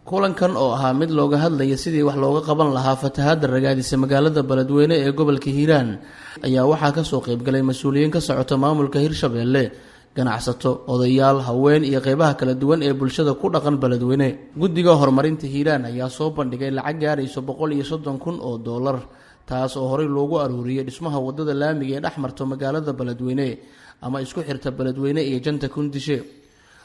Kulankan oo ahaa mid looga hadlaya sidii wax looga qaban lahaa fatahaadda ragaadisa magaalada Beledweyne ee gobolka Hiiraan ayaa waxaa kasoo qeybgalay mas-uuliyiin ka socota maamulka Hirshabeelle, ganacsato, odayaal, haween iyo qeybaha kala duwan ee bulshada ku dhaqan Beledweyne. Guddiga horumarinta Hiiraan ayaa soo bandhigay lacag gaarayso 130,000 oo doolar, taas oo horey loogu aruuriyey dhismaha wadada laamiga ee dhex marto magaalada Beledweyne ama isku xirta Beledweyne iyo Janta Kundishe.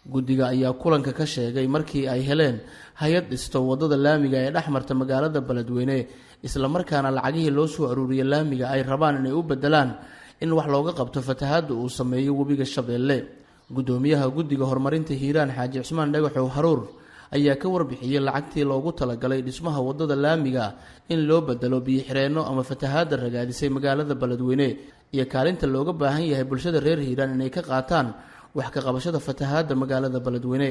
Guddiga ayaa kulanka ka sheegay markii ay heleen hay-ad dhisto wadada laamiga ee dhex marta magaalada Beledweyne, islamarkaana lacagihii loo soo aruuriyey laamiga ay rabaan inay u bedelaan in wax looga qabto fatahaadda uu sameeyo webiga Shabeelle. Guddoomiyaha guddiga horumarinta Hiiraan, Xaaji Cismaan Dhagaxow Haruur, ayaa ka warbixiyey lacagtii loogu talagalay dhismaha wadada laamiga in loo bedelo biyo-xireenno ama fatahaadda ragaadisay magaalada Beledweyne iyo kaalinta looga baahan yahay bulshada reer Hiiraan inay ka qaataan wax ka qabashada fatahaadda magaalada Beledweyne.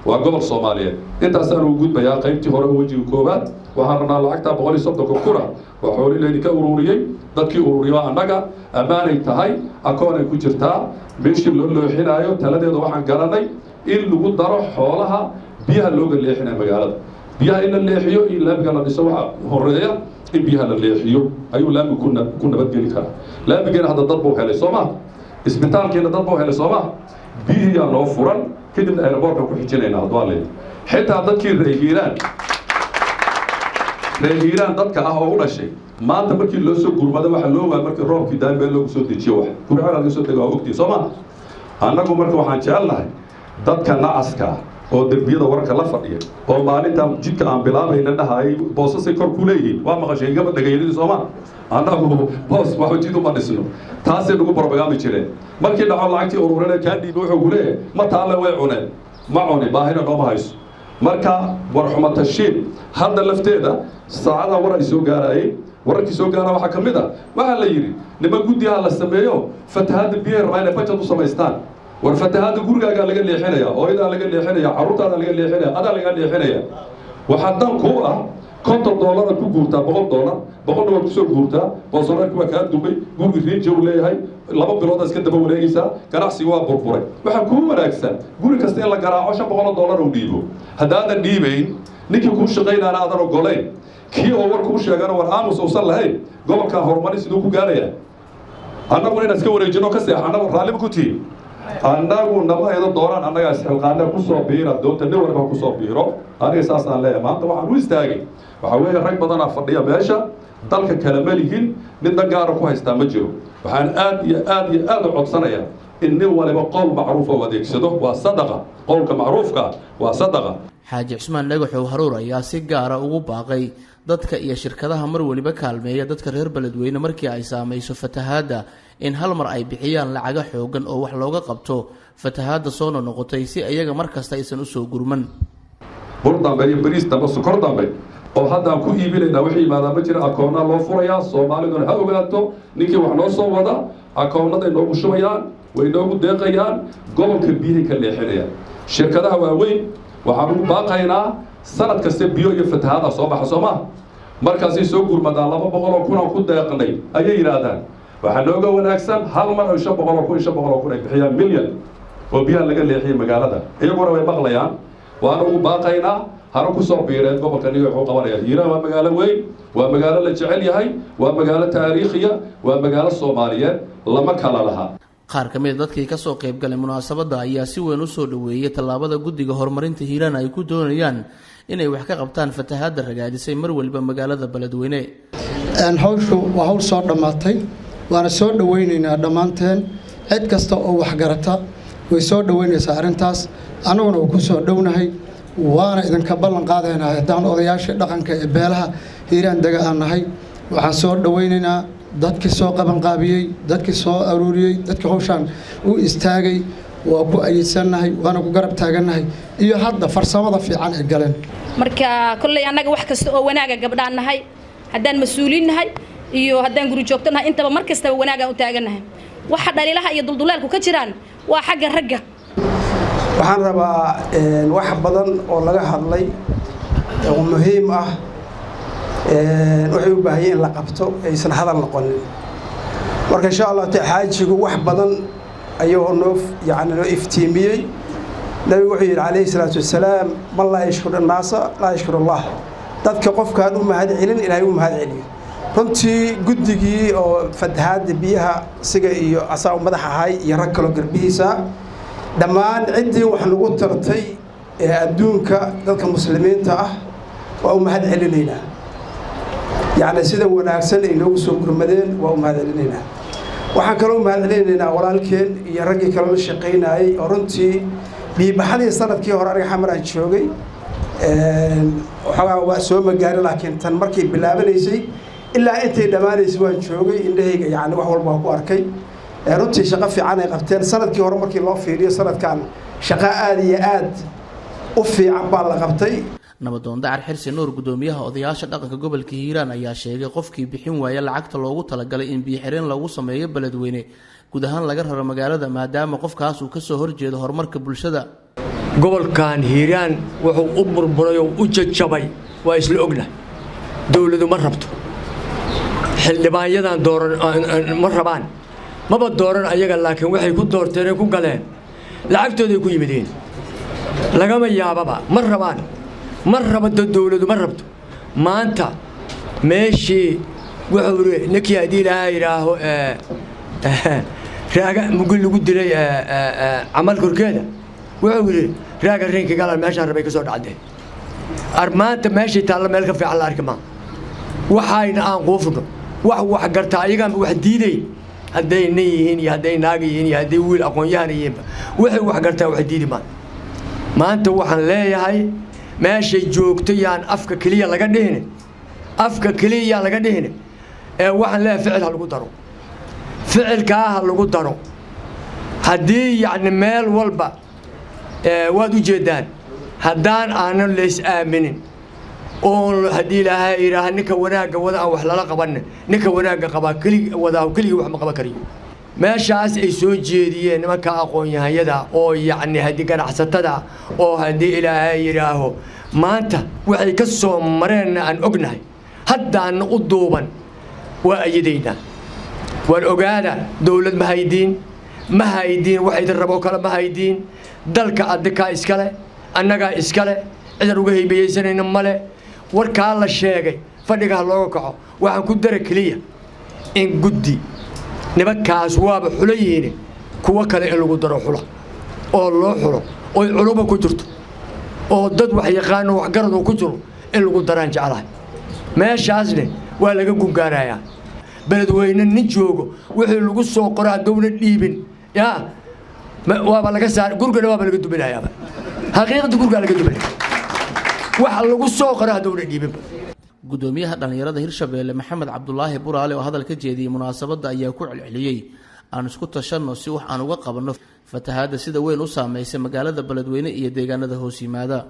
Waa gobol Soomaaliyeed. Intaasaan ugu gudbayaa qaybtii hore, wejiga koowaad. Waxaan rabnaa lacagtaa 130-ka kuna waa xooli laydinka ururiyey. Dadkii ururiyo annaga ammaanay tahay, akoonay ku jirtaa. Meeshii loo leexinaayo taladeeda waxaan garanay in lagu daro xoolaha biyaha looga leexinayo magaalada. Biyaha in la leexiyo iyo laamiga la dhiso, waxa horeeya in biyaha la leexiyo ayuu laamiga ku nabadgeli karaa. Laamigeena hadda dad buu helay, soo ma? Isbitaalkiina dad buu helay, soo ma? Biyihiyaa noo furan, kadibna airportka ku xijinayna. Hadduu leeyahay xitaa dadkii reer Hiiraan, reer Hiiraan dadka ah oo u dhashay, maanta markii loo soo gurmada waxa loo waaya markii roobkii daay meel loogu soo dejiyo. Wax guriceel laga soo dego waa ogtii, soo ma? Annagu marka waxaan jecelnahay dadka nacaska oo derbiyada wararka la fadhiya oo maalintan jidka aan bilaabayna dhahayay boosasay kor ku leeyihiin, waa maqashay gaba dhagayadii, sooma? Annagu boos waxba jid uma dhisno, taasay nagu barobagaami jireen. Markii dhaco lacagtii ururina kaa dhiibi, wuxuu ku leeyahay ma taale, way cuneen. Ma cuni, baahina nooma hayso. Marka warxumo tashiin hadda lafteeda saacada war ay soo gaarayeen, wararkii soo gaara waxaa ka mid ah, waxaa la yidhi niman guddiyaha la sameeyo fatahaadda biyahay rabaa inay budget u samaystaan. War fatahaadda gurigaagaa laga leexinaya, hooyadaa laga leexinaya, carruurtaadaa laga leexinaya, adaa laga leexinaya. Waxaa dan kuu ah $50 aad ku guurtaa, $100, boqolna waad kusoo guurtaa. Boosoneerki waa kaa dumay, gurigi riinja uu leeyahay, 2 biloodaa iska daba wareegaysaa, ganacsiga waa burburay. Waxaa kuu wanaagsan guri kasta in la garaaco $500 uu dhiibo. Haddaadan dhiibayn, ninkii kuu shaqaynaana aadan ogolayn, kii oo war kuu sheegana war aamus uusan lahayn, gobolkaa horumarin siduu ku gaarayaa? Annaguna inaan iska wareejino ka seex, annagu raallima ku tihin. Annagu nama aydo dooraan, annagaa isxilqaana kusoo biira doonta, nin walba kusoo biiro. Aniga saasaan leeyahay. Maanta waxaan u istaagay waxaa weeye rag badanaa fadhiya meesha, dalka kale ma lihin, nin dan gaara ku haystaa ma jiro. Waxaan aad iyo aad iyo aad u codsanayaa in nin waliba qowl macruufa u adeegsado. Waa sadaqa, qowlka macruufka waa sadaqa. Xaaji Cismaan Dhagaxow Haruur ayaa si gaara ugu baaqay dadka iyo shirkadaha mar weliba kaalmeeya dadka reer Beledweyne markii ay saamayso fatahaadda in hal mar ay bixiyaan lacago xoogan oo wax looga qabto fatahaadda soo nonoqotay, si iyaga mar kasta aysan usoo gurman. Bur dambe iyo bariis dambe, sokor dambe oo haddaan ku iibinaynaa wixii yimaadaa ma jira. Akoonnaa loo furayaa, Soomaaliduna ha ogaato, ninkii wax noo soo wada akoonnaday noogu shubayaan, way noogu deeqayaan, gobolka biyahay ka leexinayaan. Shirkadaha waaweyn waxaan ugu baaqaynaa, sanad kasta biyo iyo fatahaada soo baxa, soo maa? Markaasay soo gurmadaan, 200,000 aan ku deeqnay ayay yidhaahdaan. Waxaa nooga wanaagsan hal mar ay 500,000 iyo 500,000 ay bixiyaan, milyan oo biyaha laga leexiyay magaalada. Iyaguna way maqlayaan, waana ugu baaqaynaa hana ku soo biireen gobolka. Niga wuxuu qabanaya, Hiiraan waa magaalo weyn, waa magaalo la jecel yahay, waa magaalo taariikhiya, waa magaalo Soomaaliyeed, lama kala laha. Qaar ka mid a dadkii kasoo qaybgalay munaasabadda ayaa si weyn usoo dhoweeyey tallaabada guddiga horumarinta Hiiraan ay ku doonayaan inay wax ka qabtaan fatahaadda ragaadisay mar waliba magaalada Beledweyne. Hawshu waa hawl soo dhammaatay, waana soo dhoweynaynaa dhammaanteen. Cid kasta oo waxgarata way soo dhoweynaysaa arrintaas, annaguna waa ku soo dhownahay, waana idinka ballan qaadaynaa. Haddaan odayaashii dhaqanka ee beelaha Hiiraan dega aan nahay, waxaan soo dhoweynaynaa dadkii soo qabanqaabiyey, dadkii soo aruuriyey, dadkii hawshaan u istaagay. Waa ku ayidsannahay, waana ku garab taagannahay iyo hadda farsamada fiican ee galeen. Marka kolley annaga wax kasta oo wanaaga gabdhaan nahay, haddaan mas-uuliin nahay iyo haddaan guri joogto nahay, intaba mar kastaba wanaagaan u taagannahay. Waxa dhaliilaha iyo dulduleelku ka jiraan waa xagga ragga. Waxaan rabaa wax badan oo laga hadlay oo muhiim ah waxay u baahanyeen in la qabto, aysan hadal noqonin. Marka insha Allah ta xaajigu wax badan ayuu noo yani noo iftiimiyey. Nabigu wuxuu yidhi calayhi salaatu wasalaam: "Man laa yashkur annaasa laa yashkur Allah." Dadka qofkaan u mahad celin, Ilaahay u mahad celiyo. Runtii guddigii oo fatahaadda biyaha siga iyo asaa madax ahay iyo rag kaloo garbihiisa, dhammaan ciddii wax nagu tartay ee adduunka, dadka muslimiinta ah, waa u mahad celinaynaa. Yacni sida wanaagsan ay noogu soo gurmadeen waa u mahad celinaynaa. Waxaan kaloo u mahad celinaynaa walaalkeen iyo raggii kale la shaqaynayay oo runtii biibaxadii sanadkii hore aniga Xamar aan joogay, waxoogaa waa soo magaarin, laakiin tan markay bilaabanaysay ilaa intay dhammaanaysay waan joogay. Indhahayga yacni wax walba waan ku arkay. Runtii shaqo fiican ay qabteen. Sanadkii hore markii loo fiiriyo sanadkan, shaqo aada iyo aad u fiican baa la qabtay. Nabadoon Dacar Xirsi Nuur, gudoomiyaha odayaasha dhaqanka gobolka Hiiraan, ayaa sheegay qofkii bixin waaya lacagta loogu talagalay in biyo-xireen lagu sameeyo Beledweyne guud ahaan laga raro magaalada, maadaama qofkaas uu kasoo horjeedo horumarka bulshada. Gobolkan Hiiraan wuxuu u burburay oo u jajabay waa isla ognahay. Dowladu ma rabto, xildhibaanyadan dooran ma rabaan, maba dooran ayaga, laakiin waxay ku doorteen ku galeen lacagtooday ku yimideen. Lagama yaababa, ma rabaan, ma rabto, dowladu ma rabto. Maanta meeshii wuxuu yidhi ninkii haddii Ilaaha yidhaaho raaga mugi lagu dilay camal korkeeda, wuxuu yidhi raaga rinka galan meeshaan rabay ka soo dhacdeen. Maanta meeshay taalla meel ka fiican la arki maa. Waxayna aan quufno wax wax gartaa ayagaan wax diidayn, hadday nin yihiin iyo hadday naag yihiin iyo hadday wiil aqoon-yahan yihiinba, waxay wax gartaa wax diidi maa. Maanta waxaan leeyahay meeshay joogto yaan afka keliya laga dhihine, afka keliya yaan laga dhihine, ee waxaan leeyahay ficil ha lagu daro, ficilkaa ha lagu daro. Haddii yacni meel walba waad u jeeddaan, haddaan aanan lays aaminin oon haddii Ilaahay yidhaaha ninka wanaagga wada aan wax lala qabanin, ninka wanaagga qabaa keli wadaa keligii wax ma qaban kariyo. Meeshaas ay soo jeediyeen nimanka aqoon-yahanyada oo yacni haddii ganacsatada oo haddii Ilaahay yidhaaho maanta waxay ka soo mareenna aan ognahay, haddaana u duuban waa ayadaynaa. Waan ogaada, dowlad ma haydiin, ma haydiin, wax idin raboo kale ma haydiin. Dalka adinkaa iskale, annagaa iskale, cidan uga haybayaysanayna male. Warkaa la sheegay fadhiga ha looga kaco. Waxaan ku dara keliya in guddi nimankaas waaba xulo yihiin, kuwo kale in lagu daro, xula oo loo xulo oy culuba ku jirto oo dad wax yaqaano waxgarad oo ku jiro in lagu daraan jeclahay. Meeshaasne waa laga gungaarayaa. Beledweyne nin joogo wixii lagu soo qoro haddowna dhiibin yaa waaba laga saar, gurgana waaba laga duminayaaba. Xaqiiqda gurgaa laga duminaya waxa lagu soo qoro haddowna dhiibinba. Gudoomiyaha dhallinyarada Hirshabeelle, Maxamed Cabdulaahi Buraale, oo hadal ka jeediyey munaasabadda ayaa ku celceliyey: aan isku tashanno si wax aan uga qabanno fatahaadda sida weyn u saameysay magaalada Beledweyne iyo deegaanada hoos yimaada.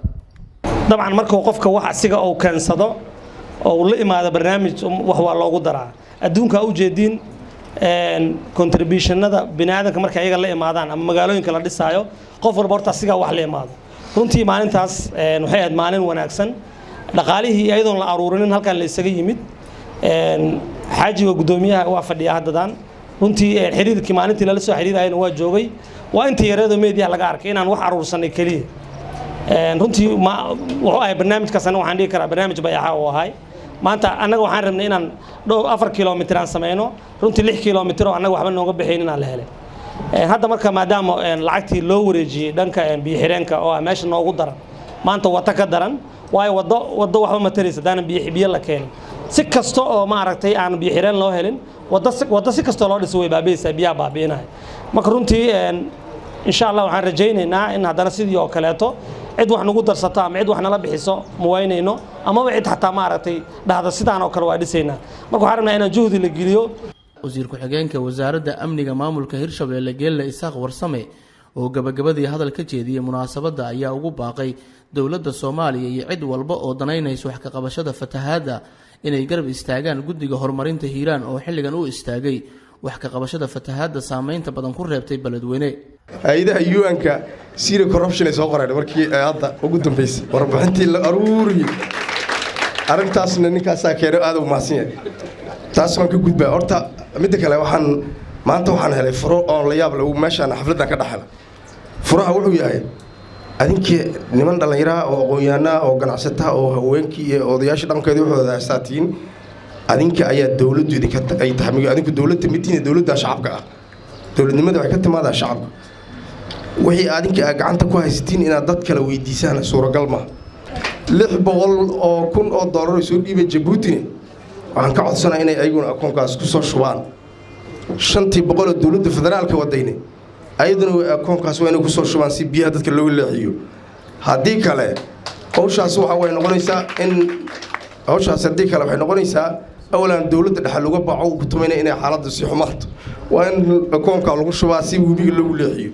Dabcan markuu qofka wax asiga uu keensado oo uu la imaado barnaamij, wax waa loogu daraa. Adduunka ujeediin contributionada bini aadamka markay ayaga la imaadaan ama magaalooyinka la dhisaayo, qof walba horta asigaa wax la imaado. Runtii maalintaas waxay ahayd maalin wanaagsan. Dhaqaalihii iyadoon la aruurinin halkan la isaga yimid. Xaajiga guddoomiyaha waa fadhiyaa haddadan. Runtii xiriirkii maalintii lala soo xiriirayana waa joogay. Waa intii yareedoo meediyaha laga arkay inaan wax aruursanay keliya. Runtii wuxuu ahay barnaamijkaas, anaga waxaan dhihi karaa barnaamij bayaxa uu ahay. Maanta annaga waxaan rabnay inaan dhow 4 kilomitir aan sameyno. Runtii 6 kilomitir oo annaga waxba nooga baxayn inaan la helay. Hadda marka maadaama lacagtii loo wareejiyey dhanka biyo xireenka oo ah meesha noogu daran maanta, wata ka daran, waayo wado waddo waxba ma taraysa haddaanan biyo biyo la keenin. Si kasta oo maaragtay aan biyo xireen loo helin, waddo si waddo si kastoo loo dhiso way baabi'aysaa, biyaha baabi'inaya. Marka runtii insha Allah waxaan rajaynaynaa in haddana sidii oo kaleeto cid wax nagu darsato ama cid wax nala bixiso ma waynayno, amaba cid xataa maaragtay dhahda sidaan oo kale waa dhisaynaa. Marka waxaan rabnaa inaan juhdi la geliyo. Wasiir ku-xigeenka wasaaradda amniga maamulka Hirshabeelle, Geelle Isaaq Warsame, oo gabagabadii hadal ka jeediyey munaasabadda ayaa ugu baaqay dowladda Soomaaliya iyo cid walba oo danaynaysa wax ka qabashada fatahaadda inay garab istaagaan guddiga horumarinta Hiiraan oo xilligan u istaagay wax ka qabashada fatahaadda saameynta badan ku reebtay Beledweyne. Hay-adaha UN-ka zero corruption ay soo qoreen markii hadda ugu dambeysay warbixintii la aruuriyey. Arrintaasna ninkaasaa keenay, aada u mahadsan yahay. Taas waan ka gudbaa. Horta midda kale, waxaan maanta waxaan helay furo oon la yaab leh meeshaan xafladdan ka dhex helay. Furaha wuxuu yahay Adinkii niman dhallinyaraha oo aqoon-yahanaa oo ganacsataa oo haweenkii iyo odayaasha dhaqankeeda waxooda haysaatiin, adinka ayaa dowladdu idinka ay tahay. Adinku dowladda mitiin, dowladda shacabka ah. Dowladnimada waxay ka timaadaa shacabka. Wixii adinka aad gacanta ku haysatiin inaad dad kale weydiisaan suuragal ma. 600,000 oo doolar oo soo dhiibay Jabuutina waxaan ka codsanaa inay ayaguna akoonkaas ku soo shubaan. 500 oo dowladda federaalka wadayne ayaduna akoonkaas waa inay kusoo shubaan si biyaha dadka looga leexiyo. Haddii kale hawshaas waxa way noqonaysaa in hawshaas, haddii kale waxay noqonaysaa awalan dowladda dhexe laga baco ku tumayna inay xaaladdu sii xumaato. Waa in akoonka lagu shubaa si webiga loogu leexiyo.